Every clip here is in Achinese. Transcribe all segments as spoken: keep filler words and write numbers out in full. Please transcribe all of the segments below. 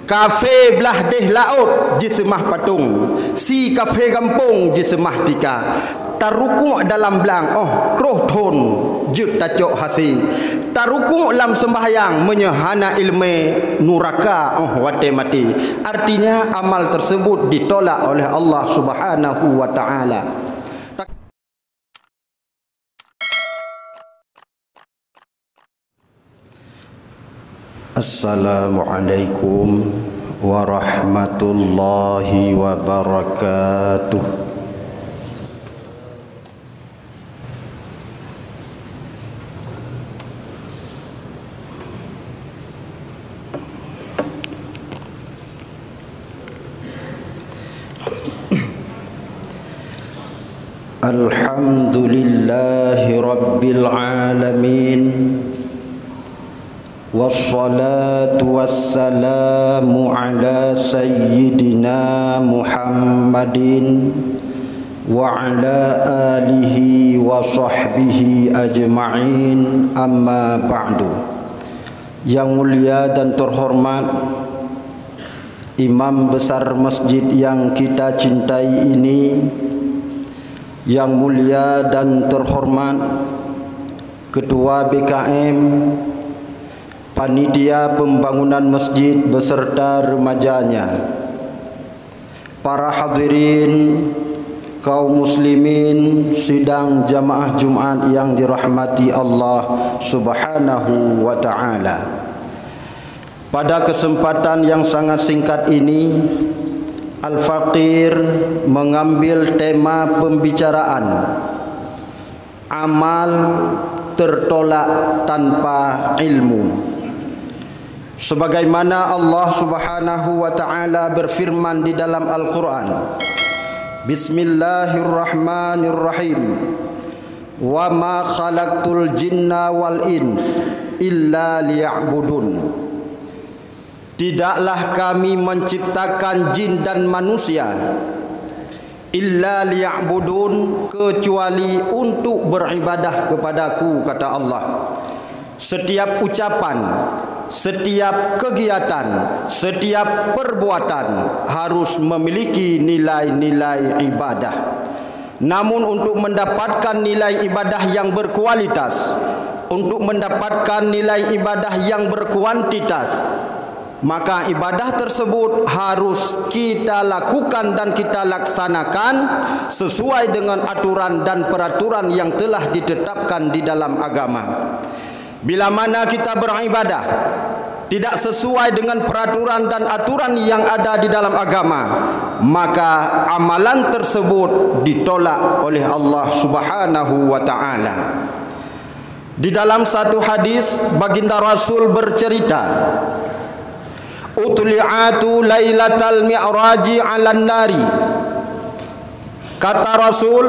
Kafé blah deh laôt jiseumah patong, si kafé gampông jiseumah tika. Tarukuk dalam blang óh troh thon jeuet tacok hasé. Tarukuk lam seumbahyang meunyoe hana iéleumé nuraka óh watée maté. Artinya, amal tersebut ditolak oleh Allah Subhanahu wa Ta'ala. Assalamualaikum warahmatullahi wabarakatuh. Alhamdulillahi rabbil alamin. Wassalatu wassalamu ala sayyidina Muhammadin wa ala alihi wa sahbihi ajma'in, amma ba'du. Yang mulia dan terhormat Imam Besar Masjid yang kita cintai ini, yang mulia dan terhormat Ketua B K M, Panitia Pembangunan Masjid beserta remajanya, para hadirin, kaum muslimin, sidang jamaah Jumat yang dirahmati Allah Subhanahu wa Ta'ala. Pada kesempatan yang sangat singkat ini, Al-Faqir mengambil tema pembicaraan amal tertolak tanpa ilmu. Sebagaimana Allah Subhanahu wa Ta'ala berfirman di dalam Al-Quran, Bismillahirrahmanirrahim. Wa ma khalaqtul jinna wal ins illa liya'budun. Tidaklah Kami menciptakan jin dan manusia, illa liya'budun, kecuali untuk beribadah kepada-Ku, kata Allah. Setiap ucapan, setiap kegiatan, setiap perbuatan harus memiliki nilai-nilai ibadah. Namun, untuk mendapatkan nilai ibadah yang berkualitas, untuk mendapatkan nilai ibadah yang berkuantitas, maka ibadah tersebut harus kita lakukan dan kita laksanakan sesuai dengan aturan dan peraturan yang telah ditetapkan di dalam agama. Bila mana kita beribadah tidak sesuai dengan peraturan dan aturan yang ada di dalam agama, maka amalan tersebut ditolak oleh Allah Subhanahu wa Ta'ala. Di dalam satu hadis, Baginda Rasul bercerita, "Utli'atu lailatal mi'raji 'alan nari." Kata Rasul,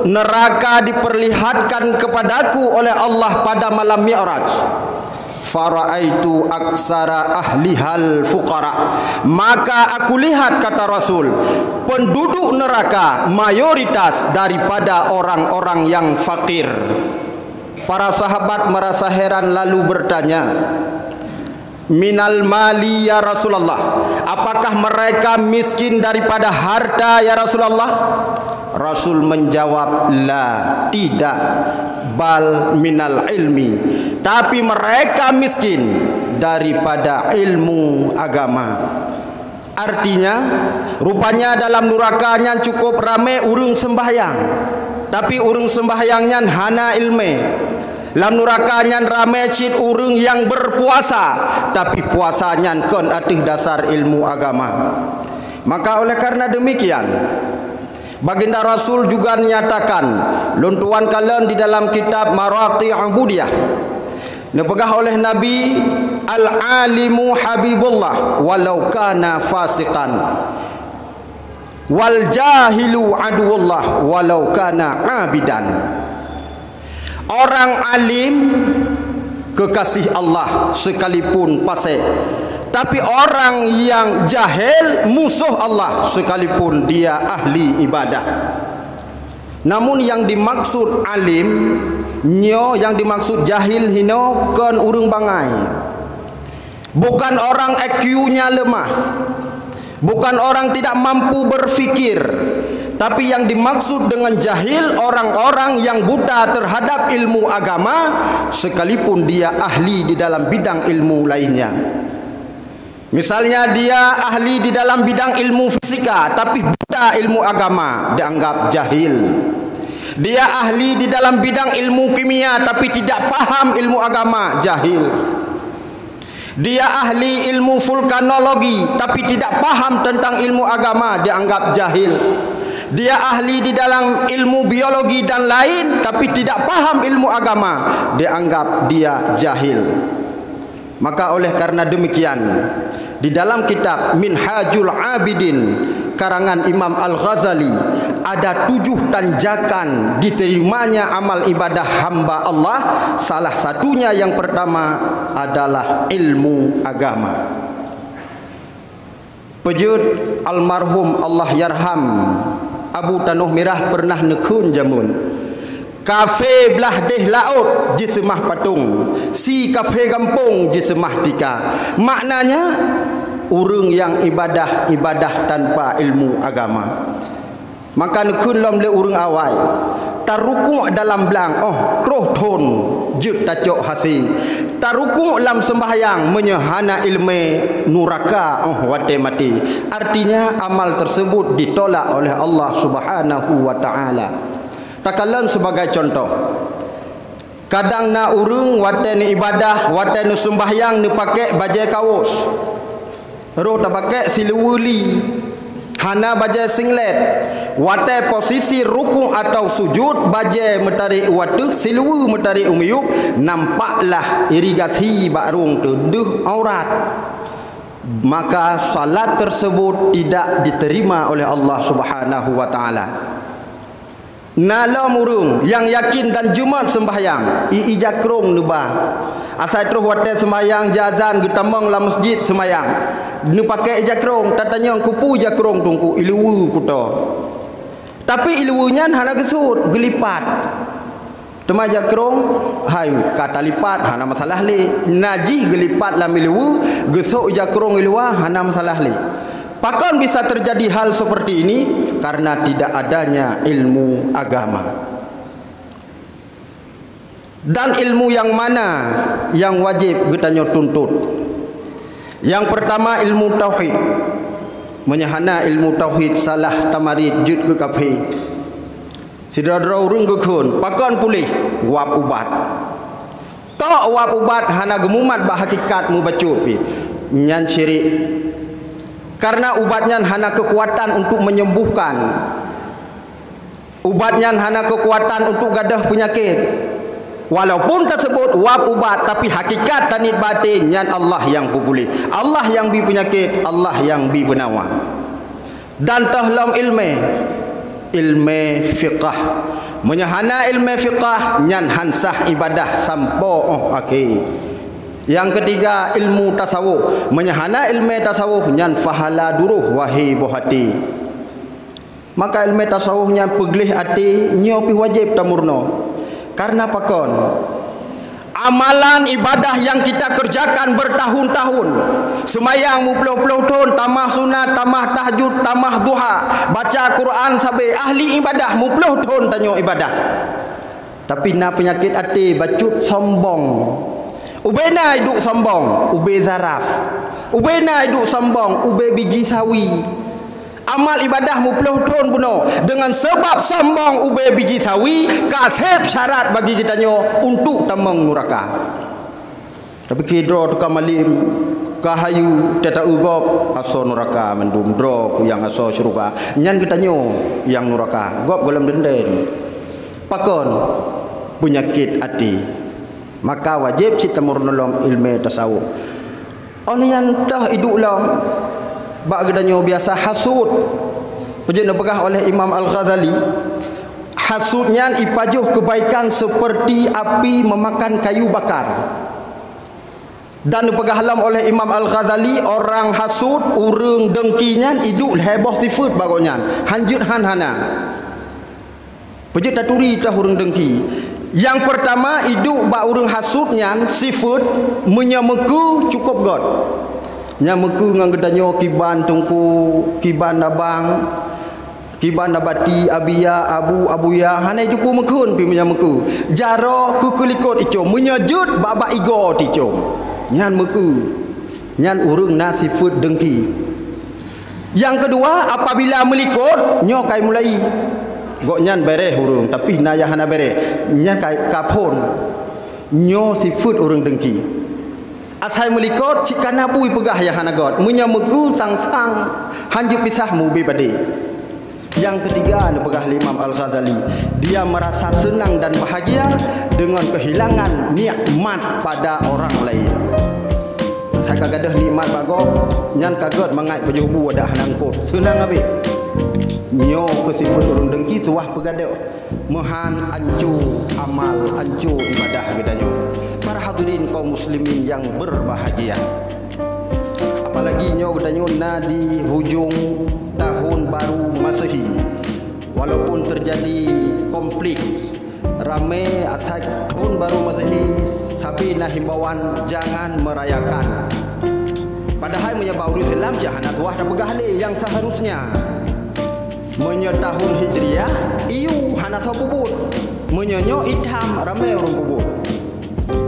"Neraka diperlihatkan kepadaku oleh Allah pada malam Mi'raj. Fara'aitu aksara ahlihal fuqara." Maka aku lihat, kata Rasul, penduduk neraka mayoritas daripada orang-orang yang fakir. Para sahabat merasa heran lalu bertanya, "Minal mali, ya Rasulullah? Apakah mereka miskin daripada harta, ya Rasulullah?" Rasul menjawab, "La, tidak. Bal minal ilmi. Tapi mereka miskin daripada ilmu agama." Artinya, rupanya dalam nuraka nyan cukup ramé ureuëng sembahyang, tapi ureuëng sembahyang nyan hana iéleumé. Lam nuraka nyan ramé cit ureuëng nyang berpuasa, tapi puasa nyan kon ateueh dasar ilmu agama. Maka oleh karena demikian, Baginda Rasul juga nyatakan, lôn tuan kalon di dalam kitab Maraqi Ubudiyah, neupeugah oleh Nabi, "Al-alimu habibullah walau kana fasiqan, wal jahilu aduwullah walau kana abidan." Orang alim kekasih Allah sekalipun fasik, tapi orang yang jahil musuh Allah sekalipun dia ahli ibadah. Namun yang dimaksud alim nyoe, yang dimaksud jahil hino kon ureuëng bangai. Bukan orang I Q-nya lemah, bukan orang tidak mampu berfikir, tapi yang dimaksud dengan jahil orang-orang yang buta terhadap ilmu agama, sekalipun dia ahli di dalam bidang ilmu lainnya. Misalnya, dia ahli di dalam bidang ilmu fisika, tapi buta ilmu agama, dianggap jahil. Dia ahli di dalam bidang ilmu kimia, tapi tidak paham ilmu agama, jahil. Dia ahli ilmu vulkanologi, tapi tidak paham tentang ilmu agama, dianggap jahil. Dia ahli di dalam ilmu biologi dan lain, tapi tidak paham ilmu agama, dianggap dia jahil. Maka oleh karena demikian, di dalam kitab Minhajul Abidin karangan Imam Al-Ghazali, ada tujuh tanjakan diterimanya amal ibadah hamba Allah. Salah satunya, yang pertama, adalah ilmu agama. Peujeuet almarhum Allahyarham Abu Tanoh Mirah pernah neukheun jameun, "Kafé blah déh laôt jiseumah patong, si kafé gampông jiseumah tika." Maknanya, ureuëng nyang ibadah-ibadah tanpa ilmu agama. Maka neukheun lom lé ureuëng awai, tarukuk dalam blang óh troh thon jeuet tacok hasé. Tarukuk lam seumbahyang meunyoe hana iéleumé, nuraka óh watée maté. Artinya, amal tersebut ditolak oleh Allah Subhanahu wa Ta'ala. Takalon sebagai contoh, kadang na ureuëng watée neuibadah, watée neuseumbahyang, neupakée bajée kawos. Roh tapakée siluweue li, hana bajée singlet. Watée posisi rukuk atawa sujud, bajée meutarek u ateueh, siluweue meutarek u miyueb, nampaklah irigasi bak rhueng teuh, deuh aurat. Maka salat tersebut tidak diterima oleh Allah Subhanahu wa Ta'ala. Na lom ureuëng nyang yakin dan jeumat seumbahyang, i ija krong neuba. Asai troh watée seumbahyang, jiazan, geutamong lam meuseujid seumayang. Neupakée ija krong, tatanyong, "Keupeue ija krong, Teungku?" "Iluweue kuto." Tapi iluweue nyan hana geusut, geulipat. Teuma ija krong, hai ka talipat, hana masalah lé. Na jih geulipat lam iluweue, geusok ija krong i luwa, hana masalah lé. Pakon bisa terjadi hal seperti ini? Karena tidak adanya ilmu agama. Dan ilmu nyang mana nyang wajéb geutanyoe tuntut? Nyang peurtama, ilmu tauhid. Meunyoe hana ilmu tauhid, salah tamarit, jeuet keu kafé. Sidroe-droe ureuëng geukheun, "Pakon puléh?" "Wab ubat." Tok wab ubat hana geumumat bak hakikat mubacut pih, nyan syirik. Karena ubat nyan hana keukuatan untuk menyembuhkan. Ubat nyan hana keukuatan untuk gadôh peunyakét. Walaupun tasebut wab ubat, tapi hakikat taniet baten nyan Allah nyang peupuléh, Allah nyang bi peunyakét, Allah nyang bi peunawa. Dan toh lom iéleumé, iéleumé fiqah. Meunyoe hana iéleumé fiqah, nyan han sah ibadah sampoe óh akhé. Nyang keutiga, ilmu tasawuf. Meunyoe hana iéleumé tasawuf, nyan pahala duroh, wahé boh até. Maka iéleumé tasawuf nyan peugleh até, nyoe pih wajéb tameurunoe. Karena pakon? Amalan ibadah yang kita kerjakan bertahun-tahun, seumayang muploh-ploh thon, tamah sunat, tamah tahajud, tamah duha, baca Quran sabe, ahli ibadah, muploh thon tanyoe ibadah. Tapi na peunyakét até, bacut sombong. Ubé na iduek sombong, ubé zaraf. Ubé na iduek sombong, ubé biji sawi. Amal ibadah muploh thon bunoe, deungon sabab sombong ubé biji sawi, ka seb syarat bagi geutanyoe untuk tamong nuraka. Tapi keu droe teuka malém, ka hayu, tata-eu gob, asoe nuraka mandum, droe ku nyang asoe syeuruga. Nyan geutanyoe nyang nuraka, gob gohlom denden. Pakon? Peunyakét até. Maka wajéb cit tameurunoe lom iéleumé tasawuf. Óh lheueh nyan toh iduek lom, bak geutanyoe biasa hasut. Peue jeuet neupeugah oleh Imam Al-Ghazali, hasut nyan ipajoh keubaikan seupeurti api meumakan kayu bakar. Dan neupeugah lom oleh Imam Al-Ghazali, orang hasut, ureuëng dengki nyan iduek lhée boh sifeuet bak gobnyan, han jeuet han hana. Peue jeuet taturi teuh ureuëng dengki? Nyang peurtama, iduek bak ureuëng hasut nyan sifeuet meunyoe meukeue cukôp gét. Nyan meukeue ngon geutanyoe kiban teungku, kiban abang, kiban abati, abiya, abu, abuya, hana jipeu meukheun pih meunyoe meukeue. Jaroe keu keulikot icom, meunyoe jeuet bak-bak igoe ticom. Nyan meukeue. Nyan ureuëng na sifeuet deungki. Nyang keudua, apabila meulikot, nyoe kai mulai. Gobnyan bèrèh ureuëng, tapi na nyang hana bèrèh. Nyan kai kaphon. Nyoe sifeuet ureuëng deungki. Asai meulikot, cit kana bui peugah nyang hana gét. Meunyoe meukeue sang-sang, hanjeuet pisah meubi padé. Nyang keutiga neupeugah lé Imam Al-Ghazali, dia merasa senang dan bahagia dengan kehilangan nikmat pada orang lain. Asai ka gadôh nikmat bak gob, nyan ka gét mangat peujoh bu adak hana eungkot. Seunang abéh. Nyoe keuh sifeuet ureuëng deungki tuwah peugadôh. Meuhan anco amal, anco ibadah geutanyoe. Para hadirin kaum muslimin yang berbahagia. Apalagi nyoe geutanyoe na di hujong tahun baru Masehi. Walaupun terjadi konflik, ramé asai tahun baru Masehi, sabe na himbauan jangan merayakan. Padahai meunyoe bak ureuëng Islam cit hana tuwah tapeugah lé nyang seharusnya. Meunyoe tahun Hijriah, iyu hana soe peubuet. Meunyoe nyoe itam, ramé ureuëng peubuet.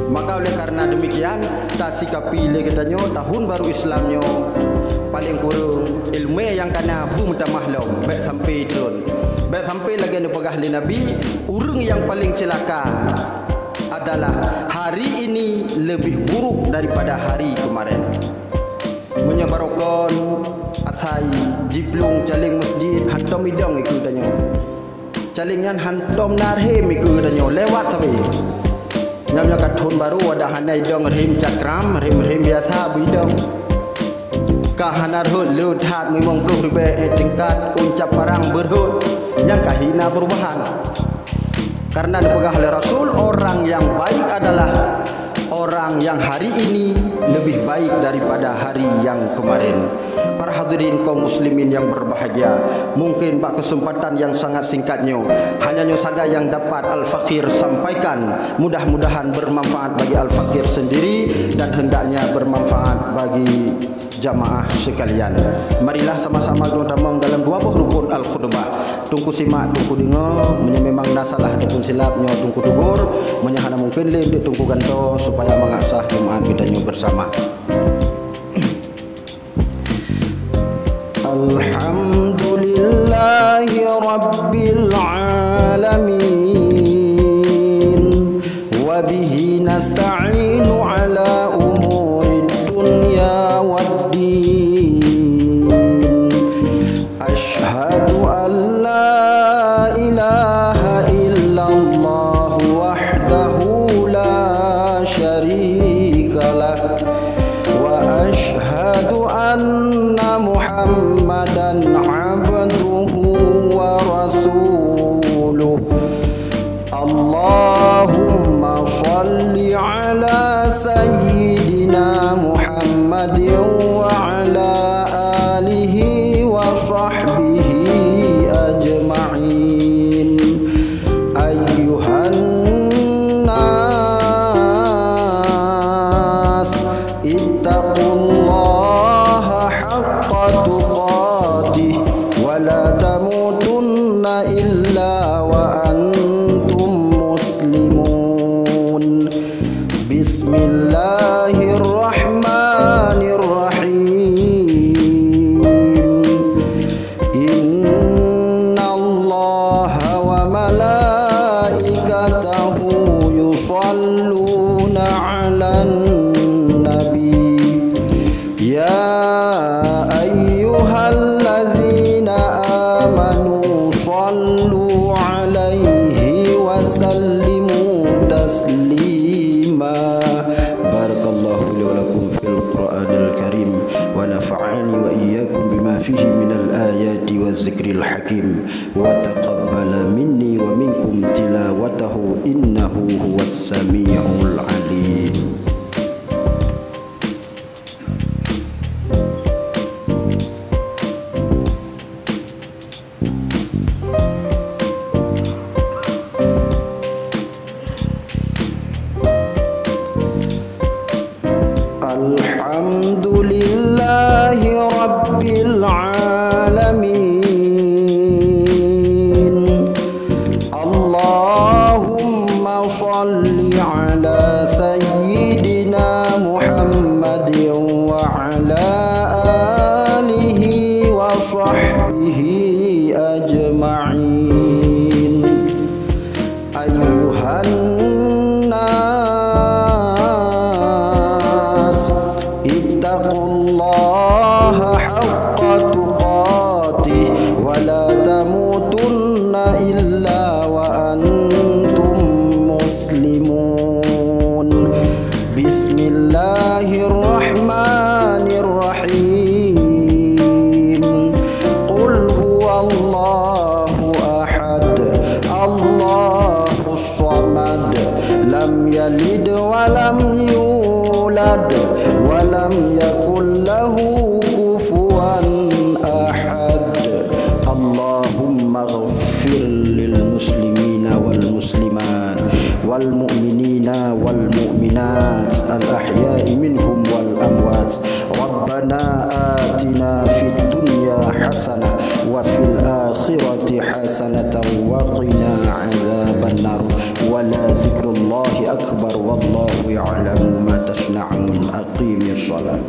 Maka oleh karena demikian, tasikapi lé geutanyoe tahun baru Islam nyoe, paleng kureueng ileumèe nyang kana beumeutamah lom, bèk sampai treun. Bèk sampai lagèe neupeugah lé Nabi, ureuëng nyang paleng ceulaka adalah hari ini lebih buruk daripada hari kemarin. Meunyoe barokon asai jiplueng caléng masjid, hantom idong ikeue tanyoe. Caléng nyan hantom na rhem ikeue tanyoe, lewat sabe. Nyan meunyoe ka thon barô, adak hana idong rhem cakram, rhem-rhem biasa beu idong. Ka hana rhot le that meulimong ploh ribèe, eh, tingkat uncab parang beurhot, nyan ka hina perubahan. Karena dipeugah oleh Rasul, orang yang baik adalah orang yang hari ini lebih baik daripada hari yang kemarin. Para hadirin kaum muslimin yang berbahagia, mungkin bak kesempatan yang sangat singkat nyoe, hanya nyoe sagai yang dapat Al-Fakir sampaikan. Mudah-mudahan bermanfaat bagi Al-Fakir sendiri dan hendaknya bermanfaat bagi jamaah sekalian. Marilah sama-sama geutamong dalam dua boh rukun al-khutbah. Teungku simak, teungku deungö, meunyoe memang na salah ataupun silap, nyoe teungku tugur, meunyoe hana mungken lé, teungku gantoe, supaya mangat sah jeumaat geutanyoe bersama. الحمد لله رب العالمين، وبه نستعين على أمور الدنيا والدين. أشهد أن لا إله إلا الله وحده لا شريك له، وأشهد أن محمدا عبده ورسوله. اللهم صل على سيدنا محمد وعلى آله وصحبه أجمعين. أيها الناس، اتقوا الله حق تقاته ولا تموتن إلا وأنتم مسلمون. بسم الله الرحمن الرحيم. إن الله وملائكته يصلون على النبي، يا أيها الذين آمنوا صلوا عليه وسلموا تسليما. بارك الله لي ولكم في القرآن الكريم، ونفعني وإياكم بما فيه من الآيات والذكر الحكيم، وتقبل مني ومنكم تلاوته، إنه هو السميع العليم. أجمعين. أيها الناس اتقوا الله حق تقاته ولا تموتن إلا وأنتم مسلمون. بسم الله الرحمن الرحيم. قل هو الله أحد، الله الصمد، لم يلد ولم يولد، ولم يكن له كفوا أحد. اللهم اغفر للمسلمين والمسلمات والمؤمنين والمؤمنات الأحياء منهم والأموات. ربنا آتنا في الدنيا حسنة وفي الآخرة حسنة وقنا عذاب النار. ولذكر الله أكبر والله يعلم ما تصنعون. أقيموا الصلاة.